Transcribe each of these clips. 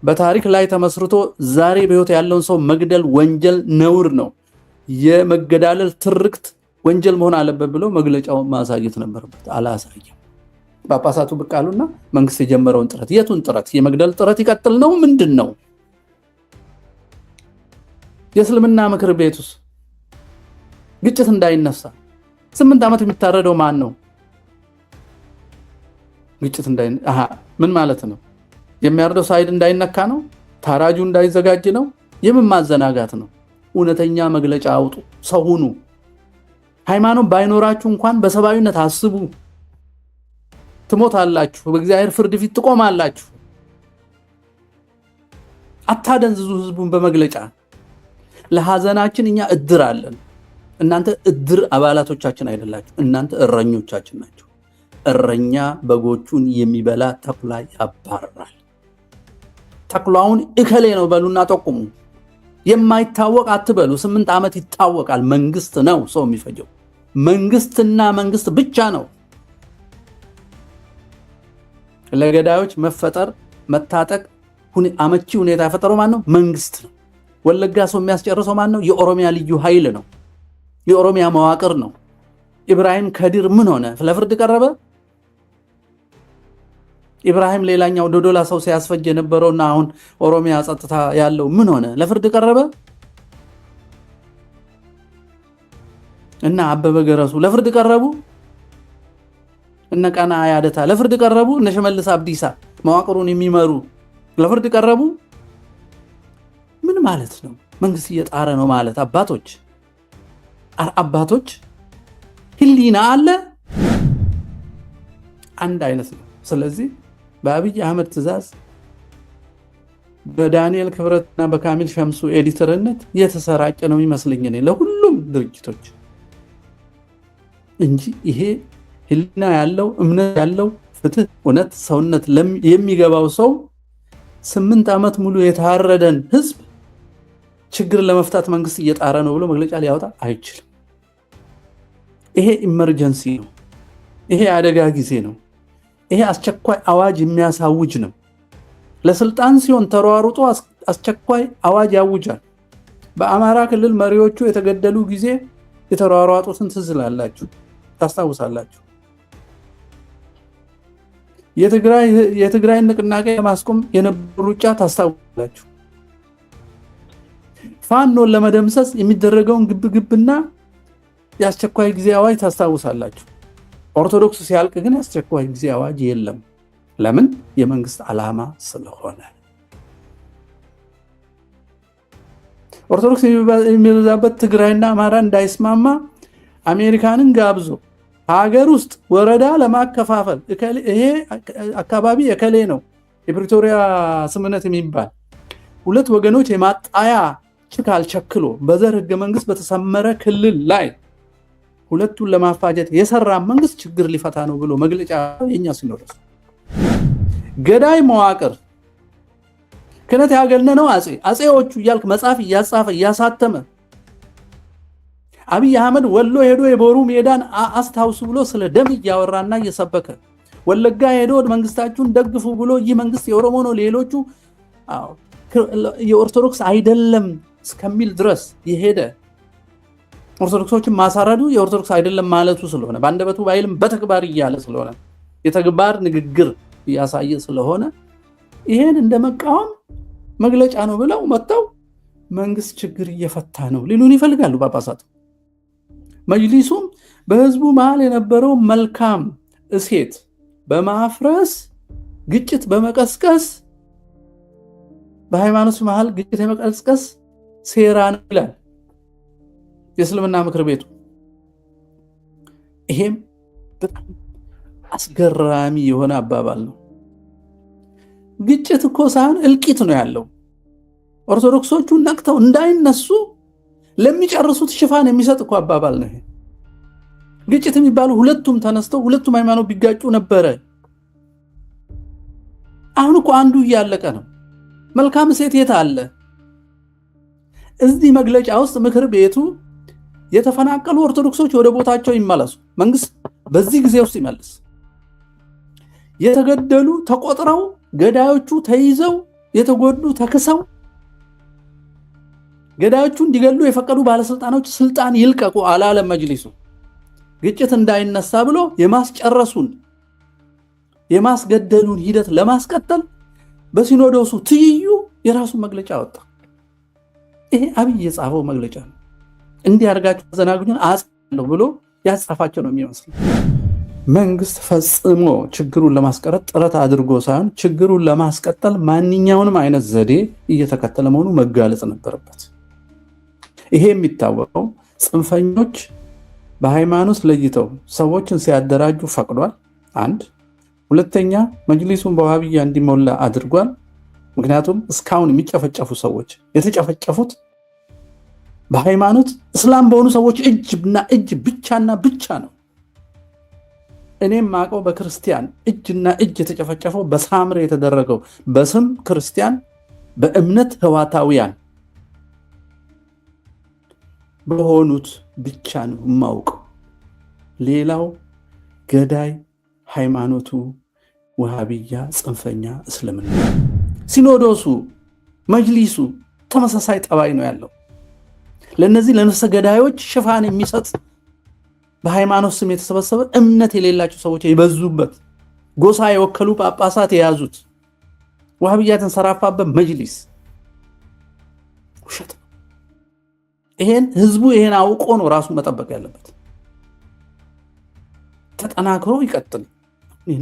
በታሪክ ላይ ተመስርቶ ዛሬ በሕይወት ያለውን ሰው መግደል ወንጀል ነውር ነው። የመገዳደል ትርክት ወንጀል መሆን አለበት ብሎ መግለጫው ማሳየት ነበረበት። አላሳየም። ጳጳሳቱ ብቅ አሉና መንግስት የጀመረውን ጥረት፣ የቱን ጥረት? የመግደል ጥረት ይቀጥል ነው ምንድን ነው? የእስልምና ምክር ቤቱስ ግጭት እንዳይነሳ 8 ዓመት የሚታረደው ማን ነው? ግጭት እንዳይ ምን ማለት ነው? የሚያርደው side እንዳይነካ ነው? ታራጁ እንዳይዘጋጅ ነው? የምን ማዘናጋት ነው? እውነተኛ መግለጫ አውጡ። ሰው ሁኑ። ሃይማኖት ባይኖራችሁ እንኳን በሰብአዊነት አስቡ። ትሞታላችሁ፣ በእግዚአብሔር ፍርድ ፊት ትቆማላችሁ። አታደንዝዙ ህዝቡን በመግለጫ። ለሐዘናችን እኛ እድር አለን። እናንተ እድር አባላቶቻችን አይደላችሁ። እናንተ እረኞቻችን ናችሁ። እረኛ በጎቹን የሚበላ ተኩላ ያባርራል። ተኩላውን እከሌ ነው በሉና ጠቁሙ። የማይታወቅ አትበሉ። 8 ዓመት ይታወቃል። መንግስት ነው ሰው የሚፈጀው። መንግስትና መንግስት ብቻ ነው። ለገዳዮች መፈጠር መታጠቅ አመቺ ሁኔታ የፈጠረው ማን ነው? መንግስት ነው። ወለጋ ሰው የሚያስጨርሰው ማን ነው? የኦሮሚያ ልዩ ኃይል ነው። የኦሮሚያ መዋቅር ነው። ኢብራሂም ከዲር ምን ሆነ? ለፍርድ ቀረበ? ኢብራሂም ሌላኛው ዶዶላ ሰው ሲያስፈጅ የነበረውና አሁን ኦሮሚያ ጸጥታ ያለው ምን ሆነ? ለፍርድ ቀረበ? እና አበበ ገረሱ ለፍርድ ቀረቡ? እነ ቀና ያደታ ለፍርድ ቀረቡ? እነ ሽመልስ አብዲሳ መዋቅሩን የሚመሩ ለፍርድ ቀረቡ? ምን ማለት ነው? መንግስት እየጣረ ነው ማለት። አባቶች አባቶች ህሊና አለ፣ አንድ አይነት ነው። ስለዚህ በአብይ አህመድ ትዕዛዝ በዳንኤል ክብረትና በካሚል ሸምሱ editor ነት የተሰራጨ ነው የሚመስለኝ እኔ ለሁሉም ድርጅቶች እንጂ ይሄ ህሊና ያለው፣ እምነት ያለው፣ ፍትህ፣ እውነት፣ ሰውነት የሚገባው ሰው 8 ዓመት ሙሉ የታረደን ህዝብ ችግር ለመፍታት መንግስት እየጣረ ነው ብሎ መግለጫ ሊያወጣ አይችልም። ይሄ emergency ነው። ይሄ አደጋ ጊዜ ነው። ይሄ አስቸኳይ አዋጅ የሚያሳውጅ ነው። ለስልጣን ሲሆን ተሯሩጦ አስቸኳይ አዋጅ ያውጃል። በአማራ ክልል መሪዎቹ የተገደሉ ጊዜ የተሯሯጡትን ትዝ ይላላችሁ፣ ታስታውሳላችሁ። የትግራይ ንቅናቄ ለማስቆም የነበሩ ሩጫ ታስታውሳላችሁ። ፋኖን ለመደምሰስ የሚደረገውን ግብግብና የአስቸኳይ ጊዜ አዋጅ ታስታውሳላችሁ። ኦርቶዶክስ ሲያልቅ ግን የአስቸኳይ ጊዜ አዋጅ የለም። ለምን? የመንግስት ዓላማ ስለሆነ። ኦርቶዶክስ የሚበዛበት ትግራይና አማራ እንዳይስማማ አሜሪካንን ጋብዞ ሀገር ውስጥ ወረዳ ለማከፋፈል፣ ይሄ አካባቢ የከሌ ነው፣ የፕሪቶሪያ ስምምነት የሚባል ሁለት ወገኖች የማጣያ ችካል ቸክሎ በዘር ህገ መንግስት በተሰመረ ክልል ላይ ሁለቱን ለማፋጀት የሰራ መንግስት ችግር ሊፈታ ነው ብሎ መግለጫ የኛ ሲኖዶስ ገዳይ መዋቅር ክህነት ያገነነው አጼዎቹ እያልክ መጽሐፍ እያጻፈ እያሳተመ፣ አብይ አህመድ ወሎ ሄዶ የቦሩ ሜዳን አስታውሱ ብሎ ስለ ደም እያወራና እየሰበከ፣ ወለጋ ሄዶ መንግስታችሁን ደግፉ ብሎ ይህ መንግስት የኦሮሞ ነው ሌሎቹ የኦርቶዶክስ አይደለም እስከሚል ድረስ የሄደ፣ ኦርቶዶክሶችን ማሳረዱ የኦርቶዶክስ አይደለም ማለቱ ስለሆነ፣ በአንደበቱ ባይልም በተግባር እያለ ስለሆነ፣ የተግባር ንግግር እያሳየ ስለሆነ፣ ይሄን እንደ መቃወም መግለጫ ነው ብለው መጥተው መንግስት ችግር እየፈታ ነው ሊሉን ይፈልጋሉ ጳጳሳቱ። መጅሊሱም በህዝቡ መሃል የነበረው መልካም እሴት በማፍረስ፣ ግጭት በመቀስቀስ፣ በሃይማኖት መሃል ግጭት የመቀስቀስ ሴራ ነው ይላል የእስልምና ምክር ቤቱ። ይሄም በጣም አስገራሚ የሆነ አባባል ነው። ግጭት እኮ ሳይሆን እልቂት ነው ያለው። ኦርቶዶክሶቹ ነቅተው እንዳይነሱ ለሚጨርሱት ሽፋን የሚሰጥ እኮ አባባል ነው ይሄ። ግጭት የሚባሉ ሁለቱም ተነስተው ሁለቱም ሃይማኖት ቢጋጩ ነበረ። አሁን እኮ አንዱ እያለቀ ነው። መልካም ሴት የት አለ? እዚህ መግለጫ ውስጥ ምክር ቤቱ የተፈናቀሉ ኦርቶዶክሶች ወደ ቦታቸው ይመለሱ፣ መንግስት በዚህ ጊዜ ውስጥ ይመልስ። የተገደሉ ተቆጥረው ገዳዮቹ ተይዘው የተጎዱ ተክሰው ገዳዮቹ እንዲገሉ የፈቀዱ ባለስልጣኖች ስልጣን ይልቀቁ አላለም መጅሊሱ። ግጭት እንዳይነሳ ብሎ የማስጨረሱን የማስገደሉን ሂደት ለማስቀጠል በሲኖዶሱ ትይዩ የራሱን መግለጫ አወጣ። ይሄ አብይ የጻፈው መግለጫ ነው። እንዲህ አድርጋችሁ አዘናግኙን አጽፋለሁ ብሎ ያጻፋቸው ነው የሚመስለው። መንግስት ፈጽሞ ችግሩን ለማስቀረት ጥረት አድርጎ ሳይሆን ችግሩን ለማስቀጠል ማንኛውንም አይነት ዘዴ እየተከተለ መሆኑ መጋለጽ ነበረበት። ይሄ የሚታወቀው ጽንፈኞች በሃይማኖት ለይተው ሰዎችን ሲያደራጁ ፈቅዷል። አንድ ሁለተኛ፣ መጅሊሱን በዋሃብያ እንዲሞላ አድርጓል። ምክንያቱም እስካሁን የሚጨፈጨፉ ሰዎች የተጨፈጨፉት በሃይማኖት እስላም በሆኑ ሰዎች እጅና እጅ ብቻና ብቻ ነው። እኔም ማቀው በክርስቲያን እጅና እጅ የተጨፈጨፈው በሳምሬ የተደረገው በስም ክርስቲያን በእምነት ህዋታውያን በሆኑት ብቻ ነው የማውቀው። ሌላው ገዳይ ሃይማኖቱ ውሃብያ ጽንፈኛ እስልምና። ሲኖዶሱ መጅሊሱ ተመሳሳይ ጠባይ ነው ያለው። ለእነዚህ ለነፍሰ ገዳዮች ሽፋን የሚሰጥ በሃይማኖት ስም የተሰበሰበ እምነት የሌላቸው ሰዎች የበዙበት ጎሳ የወከሉ ጳጳሳት የያዙት ዋህብያ የተንሰራፋበት መጅሊስ ውሸት ነው። ይሄን ህዝቡ ይሄን አውቆ ነው ራሱን መጠበቅ ያለበት። ተጠናክሮ ይቀጥል።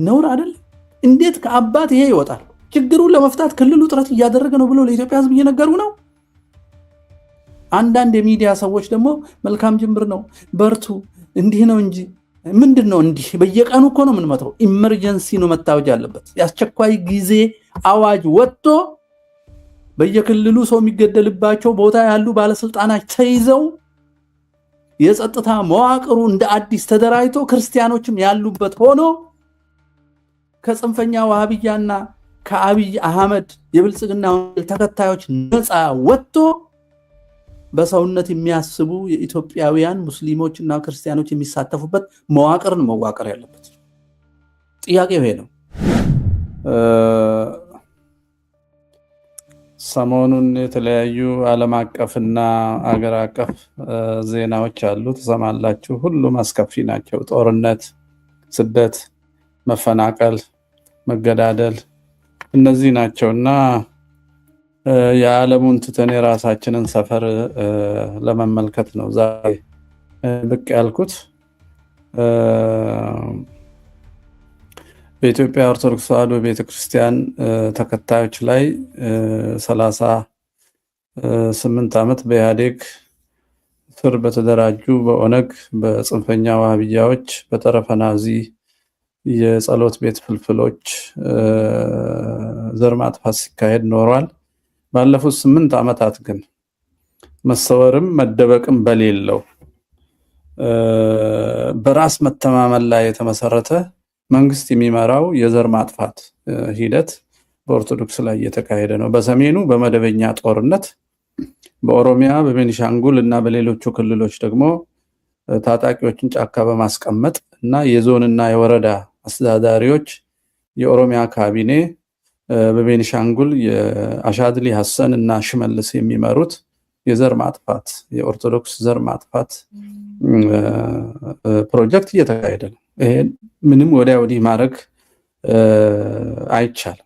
ነውር አይደለም። እንዴት ከአባት ይሄ ይወጣል? ችግሩን ለመፍታት ክልሉ ጥረት እያደረገ ነው ብሎ ለኢትዮጵያ ህዝብ እየነገሩ ነው። አንዳንድ የሚዲያ ሰዎች ደግሞ መልካም ጅምር ነው፣ በርቱ፣ እንዲህ ነው እንጂ ምንድን ነው እንዲህ? በየቀኑ እኮ ነው የምንመታው። emergency ነው መታወጅ ያለበት። የአስቸኳይ ጊዜ አዋጅ ወጥቶ በየክልሉ ሰው የሚገደልባቸው ቦታ ያሉ ባለስልጣናት ተይዘው የጸጥታ መዋቅሩ እንደ አዲስ ተደራጅቶ ክርስቲያኖችም ያሉበት ሆኖ ከጽንፈኛ ዋሃብያና ከአብይ አህመድ የብልጽግና ተከታዮች ነፃ ወጥቶ በሰውነት የሚያስቡ የኢትዮጵያውያን ሙስሊሞች እና ክርስቲያኖች የሚሳተፉበት መዋቅርን መዋቅር ያለበት ጥያቄው ይሄ ነው። ሰሞኑን የተለያዩ ዓለም አቀፍና አገር አቀፍ ዜናዎች አሉ፣ ትሰማላችሁ። ሁሉም አስከፊ ናቸው። ጦርነት፣ ስደት፣ መፈናቀል፣ መገዳደል እነዚህ ናቸው እና የዓለሙን ትተን የራሳችንን ሰፈር ለመመልከት ነው ዛሬ ብቅ ያልኩት። በኢትዮጵያ ኦርቶዶክስ ተዋሕዶ ቤተክርስቲያን ተከታዮች ላይ 38 ዓመት በኢህአዴግ ስር በተደራጁ በኦነግ፣ በጽንፈኛ ዋህብያዎች፣ በጠረፈ ናዚ የጸሎት ቤት ፍልፍሎች ዘር ማጥፋት ሲካሄድ ኖሯል። ባለፉት 8 ዓመታት ግን መሰወርም መደበቅም በሌለው በራስ መተማመን ላይ የተመሰረተ መንግስት የሚመራው የዘር ማጥፋት ሂደት በኦርቶዶክስ ላይ እየተካሄደ ነው። በሰሜኑ በመደበኛ ጦርነት፣ በኦሮሚያ፣ በቤኒሻንጉል እና በሌሎቹ ክልሎች ደግሞ ታጣቂዎችን ጫካ በማስቀመጥ እና የዞንና የወረዳ አስተዳዳሪዎች፣ የኦሮሚያ ካቢኔ፣ በቤኒሻንጉል የአሻድሊ ሐሰን እና ሽመልስ የሚመሩት የዘር ማጥፋት የኦርቶዶክስ ዘር ማጥፋት ፕሮጀክት እየተካሄደ ነው። ይሄን ምንም ወዲያ ወዲህ ማድረግ አይቻልም።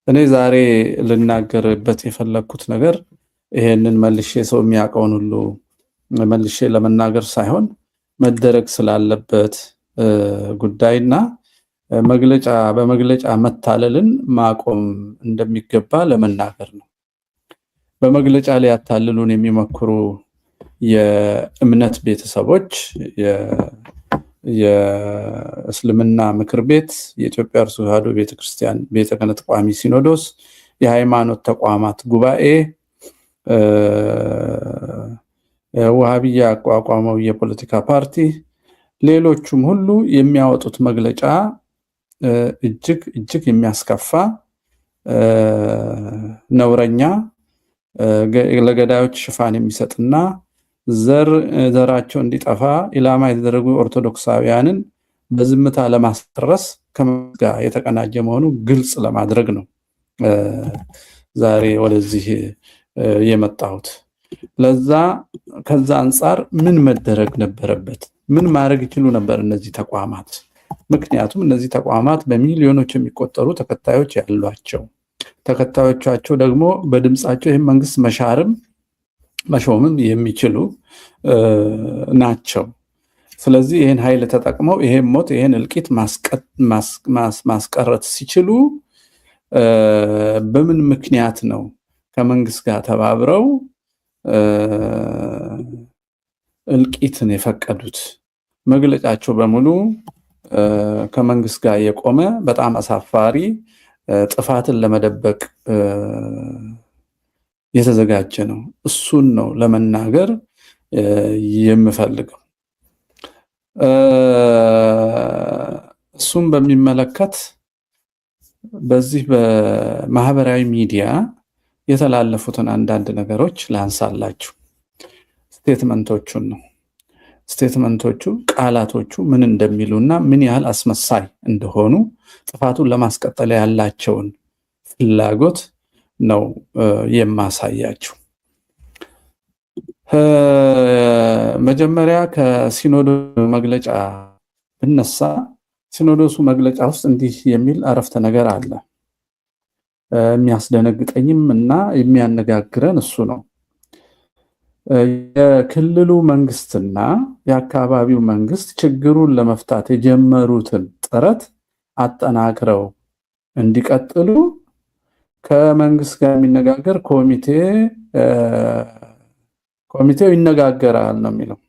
እኔ ዛሬ ልናገርበት የፈለግኩት ነገር ይሄንን መልሼ ሰው የሚያውቀውን ሁሉ መልሼ ለመናገር ሳይሆን መደረግ ስላለበት ጉዳይና መግለጫ በመግለጫ መታለልን ማቆም እንደሚገባ ለመናገር ነው። በመግለጫ ሊያታልሉን የሚሞክሩ የእምነት ቤተሰቦች፣ የእስልምና ምክር ቤት፣ የኢትዮጵያ ኦርቶዶክስ ተዋሕዶ ቤተክርስቲያን ቤተ ክህነት ቋሚ ሲኖዶስ፣ የሃይማኖት ተቋማት ጉባኤ፣ ወሃቢያ ያቋቋመው የፖለቲካ ፓርቲ፣ ሌሎቹም ሁሉ የሚያወጡት መግለጫ እጅግ እጅግ የሚያስከፋ፣ ነውረኛ፣ ለገዳዮች ሽፋን የሚሰጥና ዘራቸው እንዲጠፋ ኢላማ የተደረጉ ኦርቶዶክሳውያንን በዝምታ ለማስረስ ከመንግስት ጋር የተቀናጀ መሆኑ ግልጽ ለማድረግ ነው ዛሬ ወደዚህ የመጣሁት። ለዛ ከዛ አንጻር ምን መደረግ ነበረበት? ምን ማድረግ ይችሉ ነበር እነዚህ ተቋማት? ምክንያቱም እነዚህ ተቋማት በሚሊዮኖች የሚቆጠሩ ተከታዮች ያሏቸው፣ ተከታዮቻቸው ደግሞ በድምፃቸው ይህም መንግስት መሻርም መሾምም የሚችሉ ናቸው። ስለዚህ ይህን ኃይል ተጠቅመው ይሄን ሞት፣ ይሄን እልቂት ማስቀረት ሲችሉ በምን ምክንያት ነው ከመንግስት ጋር ተባብረው እልቂትን የፈቀዱት? መግለጫቸው በሙሉ ከመንግስት ጋር የቆመ በጣም አሳፋሪ፣ ጥፋትን ለመደበቅ የተዘጋጀ ነው። እሱን ነው ለመናገር የምፈልገው። እሱን በሚመለከት በዚህ በማህበራዊ ሚዲያ የተላለፉትን አንዳንድ ነገሮች ላንሳላችሁ። Statement ኦቹን ነው። Statement ኦቹ፣ ቃላቶቹ ምን እንደሚሉና ምን ያህል አስመሳይ እንደሆኑ፣ ጥፋቱን ለማስቀጠል ያላቸውን ፍላጎት ነው የማሳያችሁ። መጀመሪያ ከሲኖዶሱ መግለጫ ብነሳ፣ ሲኖዶሱ መግለጫ ውስጥ እንዲህ የሚል አረፍተ ነገር አለ። የሚያስደነግጠኝም እና የሚያነጋግረን እሱ ነው። የክልሉ መንግስትና የአካባቢው መንግስት ችግሩን ለመፍታት የጀመሩትን ጥረት አጠናክረው እንዲቀጥሉ ከመንግስት ጋር የሚነጋገር ኮሚቴው ይነጋገራል ነው የሚለው።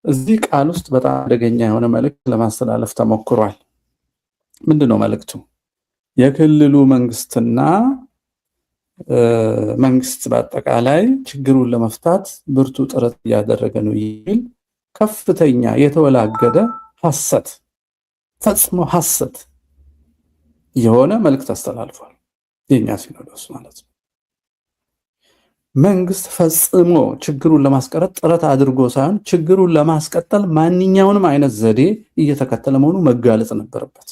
እዚህ ቃል ውስጥ በጣም አደገኛ የሆነ መልእክት ለማስተላለፍ ተሞክሯል። ምንድን ነው መልእክቱ? የክልሉ መንግስትና መንግስት በአጠቃላይ ችግሩን ለመፍታት ብርቱ ጥረት እያደረገ ነው የሚል ከፍተኛ የተወላገደ ሐሰት፣ ፈጽሞ ሐሰት የሆነ መልእክት አስተላልፏል። የኛ ሲኖዶስ ማለት ነው። መንግስት ፈጽሞ ችግሩን ለማስቀረት ጥረት አድርጎ ሳይሆን ችግሩን ለማስቀጠል ማንኛውንም አይነት ዘዴ እየተከተለ መሆኑ መጋለጽ ነበረበት።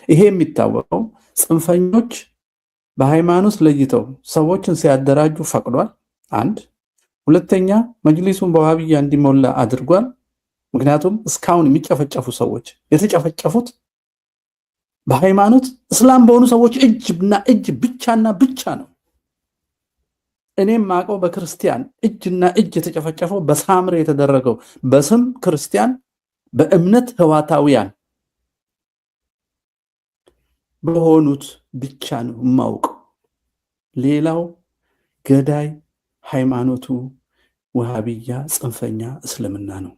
ይሄ የሚታወቀው ጽንፈኞች በሃይማኖት ለይተው ሰዎችን ሲያደራጁ ፈቅዷል። አንድ፣ ሁለተኛ፣ መጅሊሱን በዋሃብያ እንዲሞላ አድርጓል። ምክንያቱም እስካሁን የሚጨፈጨፉ ሰዎች የተጨፈጨፉት በሃይማኖት እስላም በሆኑ ሰዎች እጅና እጅ ብቻና ብቻ ነው። እኔም ማቀው በክርስቲያን እጅና እጅ የተጨፈጨፈው፣ በሳምሬ የተደረገው፣ በስም ክርስቲያን በእምነት ህዋታውያን በሆኑት ብቻ ነው የማውቀው። ሌላው ገዳይ ሃይማኖቱ ወሃቢያ ጽንፈኛ እስልምና ነው።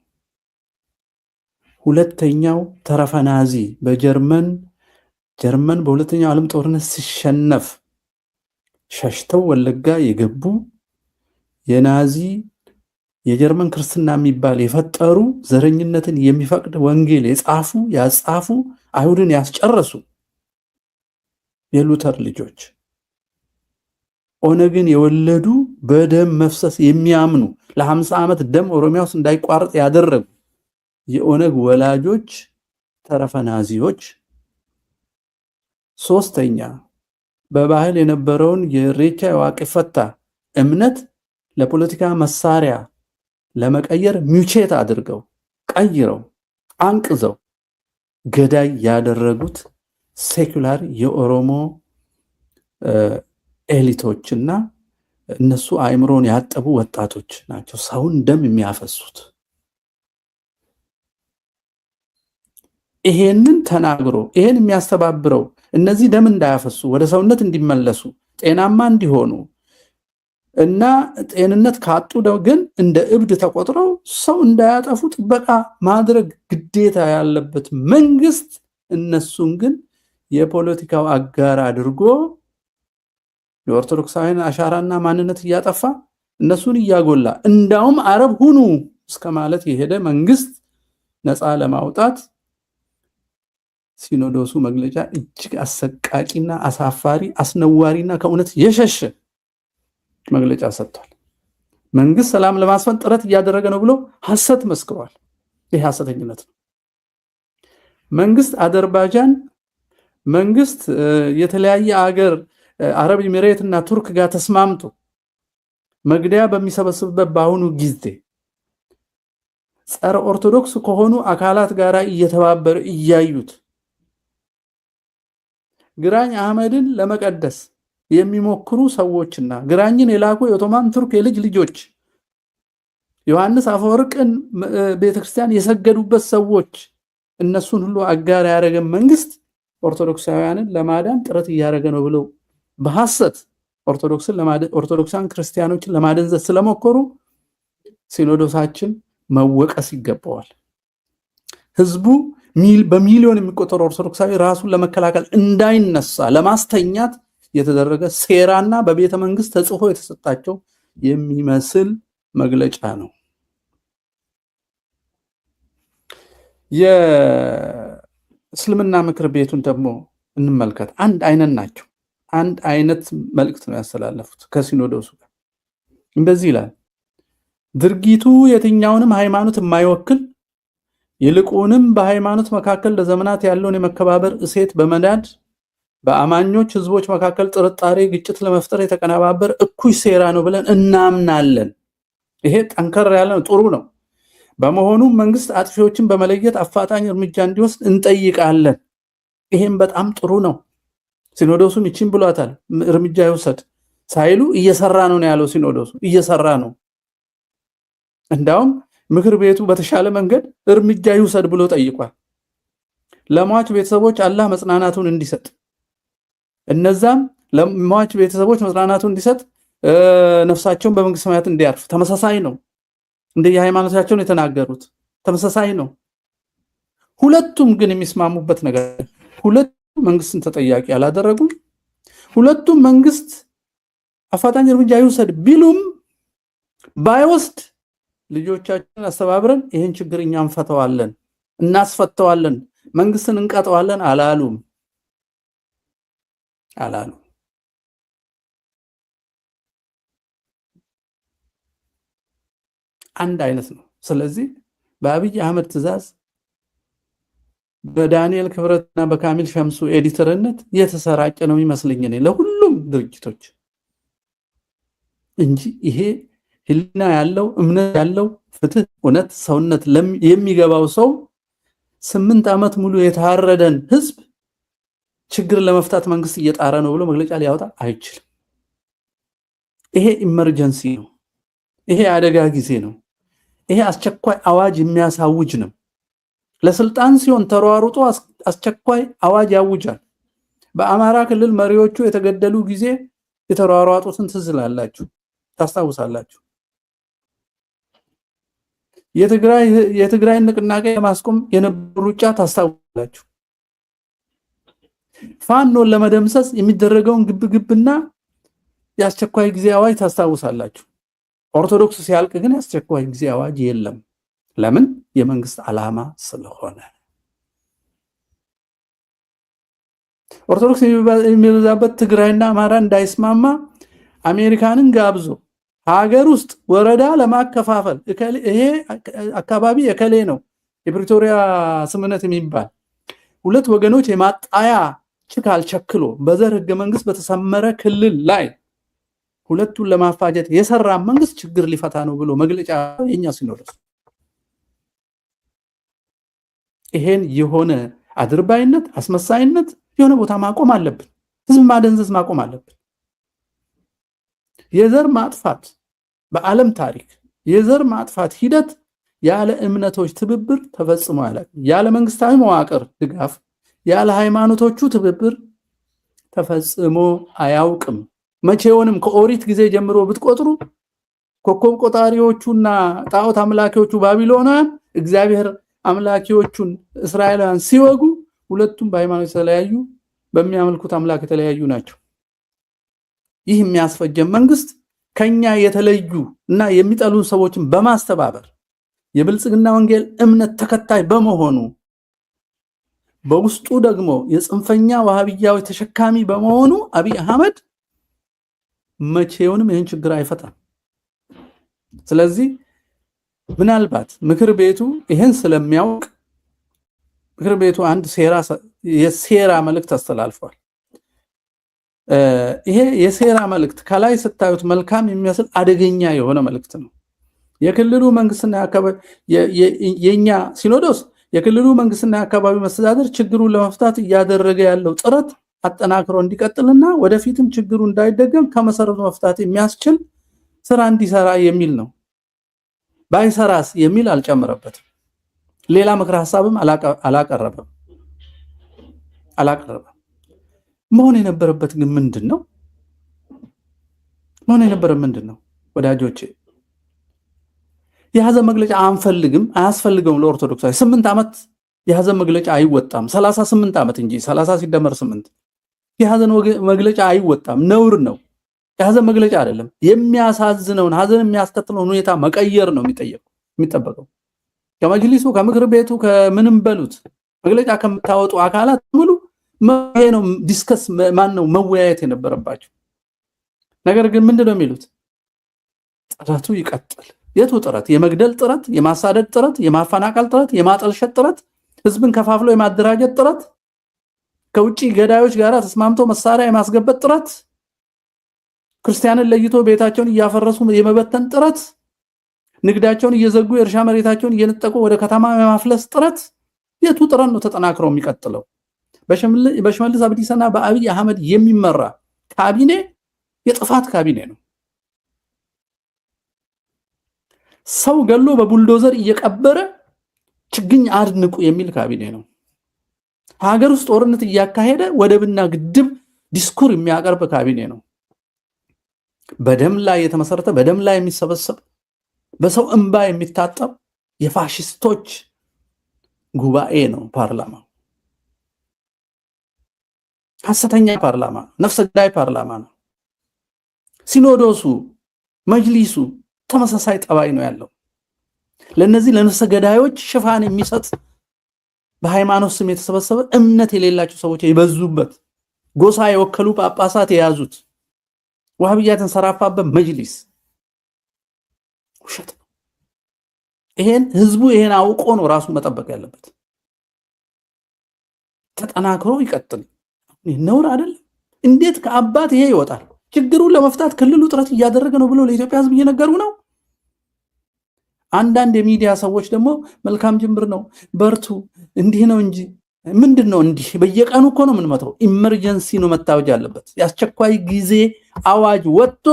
ሁለተኛው ተረፈናዚ በጀርመን፣ ጀርመን በሁለተኛው ዓለም ጦርነት ሲሸነፍ ሸሽተው ወለጋ የገቡ፣ የናዚ የጀርመን ክርስትና የሚባል የፈጠሩ፣ ዘረኝነትን የሚፈቅድ ወንጌል የጻፉ፣ ያጻፉ፣ አይሁድን ያስጨረሱ የሉተር ልጆች፣ ኦነግን የወለዱ፣ በደም መፍሰስ የሚያምኑ፣ ለ50 ዓመት ደም ኦሮሚያ ውስጥ እንዳይቋረጥ ያደረጉ የኦነግ ወላጆች ተረፈ ናዚዎች። ሶስተኛ፣ በባህል የነበረውን የኢሬቻ የዋቄፈታ እምነት ለፖለቲካ መሳሪያ ለመቀየር mutate አድርገው፣ ቀይረው፣ አንቅዘው ገዳይ ያደረጉት secular የኦሮሞ elite ኦችና እነሱ አእምሮን ያጠቡ ወጣቶች ናቸው ሰውን ደም የሚያፈሱት። ይሄንን ተናግሮ ይሄን የሚያስተባብረው፣ እነዚህ ደም እንዳያፈሱ፣ ወደ ሰውነት እንዲመለሱ፣ ጤናማ እንዲሆኑ እና ጤንነት ካጡ ግን እንደ እብድ ተቆጥረው ሰው እንዳያጠፉ ጥበቃ ማድረግ ግዴታ ያለበት መንግስት እነሱን ግን የፖለቲካው አጋር አድርጎ የኦርቶዶክሳውያን አሻራና ማንነት እያጠፋ፣ እነሱን እያጎላ፣ እንዳውም አረብ ሁኑ እስከ ማለት የሄደ መንግስት ነፃ ለማውጣት ሲኖዶሱ መግለጫ እጅግ አሰቃቂና አሳፋሪ፣ አስነዋሪና ከእውነት የሸሸ መግለጫ ሰጥቷል። መንግስት ሰላም ለማስፈን ጥረት እያደረገ ነው ብሎ ሐሰት መስክሯል። ይህ ሐሰተኝነት ነው። መንግስት አዘርባጃን መንግስት የተለያየ አገር አረብ ኤሚሬት እና ቱርክ ጋር ተስማምቶ መግደያ በሚሰበስብበት በአሁኑ ጊዜ ጸረ ኦርቶዶክስ ከሆኑ አካላት ጋር እየተባበረ እያዩት ግራኝ አህመድን ለመቀደስ የሚሞክሩ ሰዎችና ግራኝን የላኩ የኦቶማን ቱርክ የልጅ ልጆች ዮሐንስ አፈወርቅን ቤተክርስቲያን የሰገዱበት ሰዎች እነሱን ሁሉ አጋር ያደረገ መንግስት ኦርቶዶክሳውያንን ለማዳን ጥረት እያደረገ ነው ብለው በሐሰት ኦርቶዶክሳን ክርስቲያኖችን ለማደንዘዝ ስለሞከሩ ሲኖዶሳችን መወቀስ ይገባዋል። ህዝቡ በሚሊዮን የሚቆጠሩ ኦርቶዶክሳዊ ራሱን ለመከላከል እንዳይነሳ ለማስተኛት የተደረገ ሴራና በቤተ መንግስት ተጽፎ የተሰጣቸው የሚመስል መግለጫ ነው። የእስልምና ምክር ቤቱን ደግሞ እንመልከት። አንድ አይነት ናቸው። አንድ አይነት መልእክት ነው ያስተላለፉት ከሲኖዶሱ ጋር። እንደዚህ ይላል። ድርጊቱ የትኛውንም ሃይማኖት የማይወክል ይልቁንም በሃይማኖት መካከል ለዘመናት ያለውን የመከባበር እሴት በመናድ በአማኞች ህዝቦች መካከል ጥርጣሬ፣ ግጭት ለመፍጠር የተቀነባበረ እኩይ ሴራ ነው ብለን እናምናለን። ይሄ ጠንከር ያለ ነው፣ ጥሩ ነው። በመሆኑም መንግስት አጥፊዎችን በመለየት አፋጣኝ እርምጃ እንዲወስድ እንጠይቃለን። ይሄም በጣም ጥሩ ነው። ሲኖዶሱም ይቺን ብሏታል፣ እርምጃ ይውሰድ ሳይሉ እየሰራ ነው ያለው። ሲኖዶሱ እየሰራ ነው። እንዳውም ምክር ቤቱ በተሻለ መንገድ እርምጃ ይውሰድ ብሎ ጠይቋል። ለሟች ቤተሰቦች አላህ መጽናናቱን እንዲሰጥ እነዛም ለሟች ቤተሰቦች መጽናናቱን እንዲሰጥ ነፍሳቸውን በመንግስተ ሰማያት እንዲያርፍ ተመሳሳይ ነው። እንደ የሃይማኖታቸውን የተናገሩት ተመሳሳይ ነው። ሁለቱም ግን የሚስማሙበት ነገር ሁለቱም መንግስትን ተጠያቂ አላደረጉም። ሁለቱም መንግስት አፋጣኝ እርምጃ ይውሰድ ቢሉም ባይወስድ ልጆቻችንን አስተባብረን ይህን ችግር እኛ እንፈተዋለን፣ እናስፈተዋለን፣ መንግስትን እንቀጠዋለን አላሉም አላሉ። አንድ አይነት ነው። ስለዚህ በአብይ አህመድ ትዕዛዝ በዳንኤል ክብረትና በካሚል ሸምሱ editor ነት የተሰራጨ ነው የሚመስለኝ እኔ ለሁሉም ድርጅቶች እንጂ ይሄ ህሊና ያለው እምነት ያለው ፍትህ፣ እውነት፣ ሰውነት የሚገባው ሰው 8 ዓመት ሙሉ የታረደን ህዝብ ችግር ለመፍታት መንግስት እየጣረ ነው ብሎ መግለጫ ሊያወጣ አይችልም። ይሄ emergency ነው። ይሄ አደጋ ጊዜ ነው። ይሄ አስቸኳይ አዋጅ የሚያሳውጅ ነው። ለስልጣን ሲሆን ተሯሩጦ አስቸኳይ አዋጅ ያውጃል። በአማራ ክልል መሪዎቹ የተገደሉ ጊዜ የተሯሯጡትን ትዝ ላላችሁ ታስታውሳላችሁ። የትግራይ ንቅናቄ ለማስቆም የነበሩ ሩጫ ታስታውሳላችሁ። ፋኖን ለመደምሰስ የሚደረገውን ግብግብና የአስቸኳይ ጊዜ አዋጅ ታስታውሳላችሁ። ኦርቶዶክስ ሲያልቅ ግን የአስቸኳይ ጊዜ አዋጅ የለም። ለምን? የመንግስት ዓላማ ስለሆነ። ኦርቶዶክስ የሚበዛበት ትግራይና አማራ እንዳይስማማ አሜሪካንን ጋብዞ ሀገር ውስጥ ወረዳ ለማከፋፈል ይሄ አካባቢ የከሌ ነው የፕሪቶሪያ ስምምነት የሚባል ሁለት ወገኖች የማጣያ ችካል ቸክሎ በዘር ህገ መንግስት በተሰመረ ክልል ላይ ሁለቱን ለማፋጀት የሰራ መንግስት ችግር ሊፈታ ነው ብሎ መግለጫ የኛ ሲኖዶስ ይሄን የሆነ አድርባይነት፣ አስመሳይነት የሆነ ቦታ ማቆም አለብን። ህዝብ ማደንዘዝ ማቆም አለብን። የዘር ማጥፋት በዓለም ታሪክ የዘር ማጥፋት ሂደት ያለ እምነቶች ትብብር ተፈጽሞ አያውቅም። ያለ መንግስታዊ መዋቅር ድጋፍ፣ ያለ ሃይማኖቶቹ ትብብር ተፈጽሞ አያውቅም። መቼውንም ከኦሪት ጊዜ ጀምሮ ብትቆጥሩ ኮከብ ቆጣሪዎቹና ጣዖት አምላኪዎቹ ባቢሎናን እግዚአብሔር አምላኪዎቹን እስራኤላውያን ሲወጉ ሁለቱም በሃይማኖት የተለያዩ በሚያመልኩት አምላክ የተለያዩ ናቸው። ይህ የሚያስፈጀን መንግስት ከኛ የተለዩ እና የሚጠሉን ሰዎችን በማስተባበር የብልጽግና ወንጌል እምነት ተከታይ በመሆኑ በውስጡ ደግሞ የጽንፈኛ ዋሃብያዎች ተሸካሚ በመሆኑ አብይ አህመድ መቼውንም ይህን ችግር አይፈታም። ስለዚህ ምናልባት ምክር ቤቱ ይህን ስለሚያውቅ ምክር ቤቱ አንድ ሴራ የሴራ መልእክት አስተላልፏል። ይሄ የሴራ መልእክት ከላይ ስታዩት መልካም የሚመስል አደገኛ የሆነ መልእክት ነው። የክልሉ መንግስትና የኛ ሲኖዶስ የክልሉ መንግስትና የአካባቢ መስተዳደር ችግሩን ለመፍታት እያደረገ ያለው ጥረት አጠናክሮ እንዲቀጥልና ወደፊትም ችግሩ እንዳይደገም ከመሰረቱ መፍታት የሚያስችል ስራ እንዲሰራ የሚል ነው። ባይሰራስ የሚል አልጨመረበትም። ሌላ ምክረ ሀሳብም አላቀረበም። መሆን የነበረበት ግን ምንድን ነው? መሆን የነበረ ምንድን ነው? ወዳጆቼ የሀዘን መግለጫ አንፈልግም፣ አያስፈልገውም። ለኦርቶዶክሳዊ 8 ዓመት የሀዘን መግለጫ አይወጣም። 38 ዓመት እንጂ 30 ሲደመር 8 የሀዘን መግለጫ አይወጣም፣ ነውር ነው። የሀዘን መግለጫ አይደለም። የሚያሳዝነውን ሀዘን የሚያስከትለውን ሁኔታ መቀየር ነው የሚጠበቀው። ከመጅሊሱ ከምክር ቤቱ ከምንም በሉት መግለጫ ከምታወጡ አካላት ሙሉ ይሄ ነው discuss ማን ነው መወያየት የነበረባቸው። ነገር ግን ምንድን ነው የሚሉት? ጥረቱ ይቀጥል። የቱ ጥረት? የመግደል ጥረት፣ የማሳደድ ጥረት፣ የማፈናቀል ጥረት፣ የማጠልሸት ጥረት፣ ህዝብን ከፋፍሎ የማደራጀት ጥረት፣ ከውጪ ገዳዮች ጋር ተስማምቶ መሳሪያ የማስገበት ጥረት፣ ክርስቲያንን ለይቶ ቤታቸውን እያፈረሱ የመበተን ጥረት፣ ንግዳቸውን እየዘጉ የእርሻ መሬታቸውን እየነጠቁ ወደ ከተማ የማፍለስ ጥረት። የቱ ጥረት ነው ተጠናክሮ የሚቀጥለው? በሽመልስ አብዲሳና በአብይ አህመድ የሚመራ ካቢኔ የጥፋት ካቢኔ ነው። ሰው ገሎ በቡልዶዘር እየቀበረ ችግኝ አድንቁ የሚል ካቢኔ ነው። ሀገር ውስጥ ጦርነት እያካሄደ ወደብና ግድብ ዲስኩር የሚያቀርብ ካቢኔ ነው። በደም ላይ የተመሰረተ፣ በደም ላይ የሚሰበሰብ፣ በሰው እንባ የሚታጠብ የፋሽስቶች ጉባኤ ነው ፓርላማው። ሐሰተኛ ፓርላማ ነው። ነፍሰ ገዳይ ፓርላማ ነው። ሲኖዶሱ፣ መጅሊሱ ተመሳሳይ ጠባይ ነው ያለው። ለነዚህ ለነፍሰ ገዳዮች ሽፋን የሚሰጥ፣ በሃይማኖት ስም የተሰበሰበ፣ እምነት የሌላቸው ሰዎች የበዙበት፣ ጎሳ የወከሉ ጳጳሳት የያዙት፣ ዋህብያ የተንሰራፋበት መጅሊስ ውሸት ነው። ይሄን ህዝቡ ይሄን አውቆ ነው ራሱን መጠበቅ ያለበት። ተጠናክሮ ይቀጥል። ነውር አይደለም። እንዴት ከአባት ይሄ ይወጣል? ችግሩን ለመፍታት ክልሉ ጥረት እያደረገ ነው ብሎ ለኢትዮጵያ ህዝብ እየነገሩ ነው። አንዳንድ የሚዲያ ሰዎች ደግሞ መልካም ጅምር ነው፣ በርቱ፣ እንዲህ ነው እንጂ ምንድን ነው እንዲህ? በየቀኑ እኮ ነው የምንመተው። Emergency ነው መታወጅ ያለበት። የአስቸኳይ ጊዜ አዋጅ ወጥቶ